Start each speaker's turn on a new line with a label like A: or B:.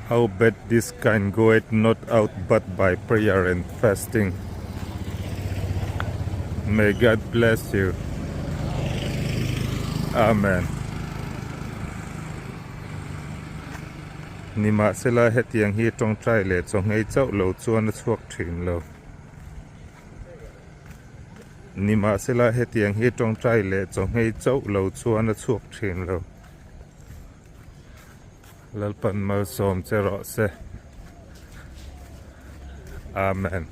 A: Howbeit this kind goeth not out but by prayer and fasting. May God bless you. Amen. Nimahsela hetiang hi tawngtai leh chawnghei chauh lo chuan a chhuak thin lo. Nimahsela hetiang hi tawngtai leh chawnghei chauh lo chuan a chhuak thin lo. Lalpan malsawm che rawh se. Amen.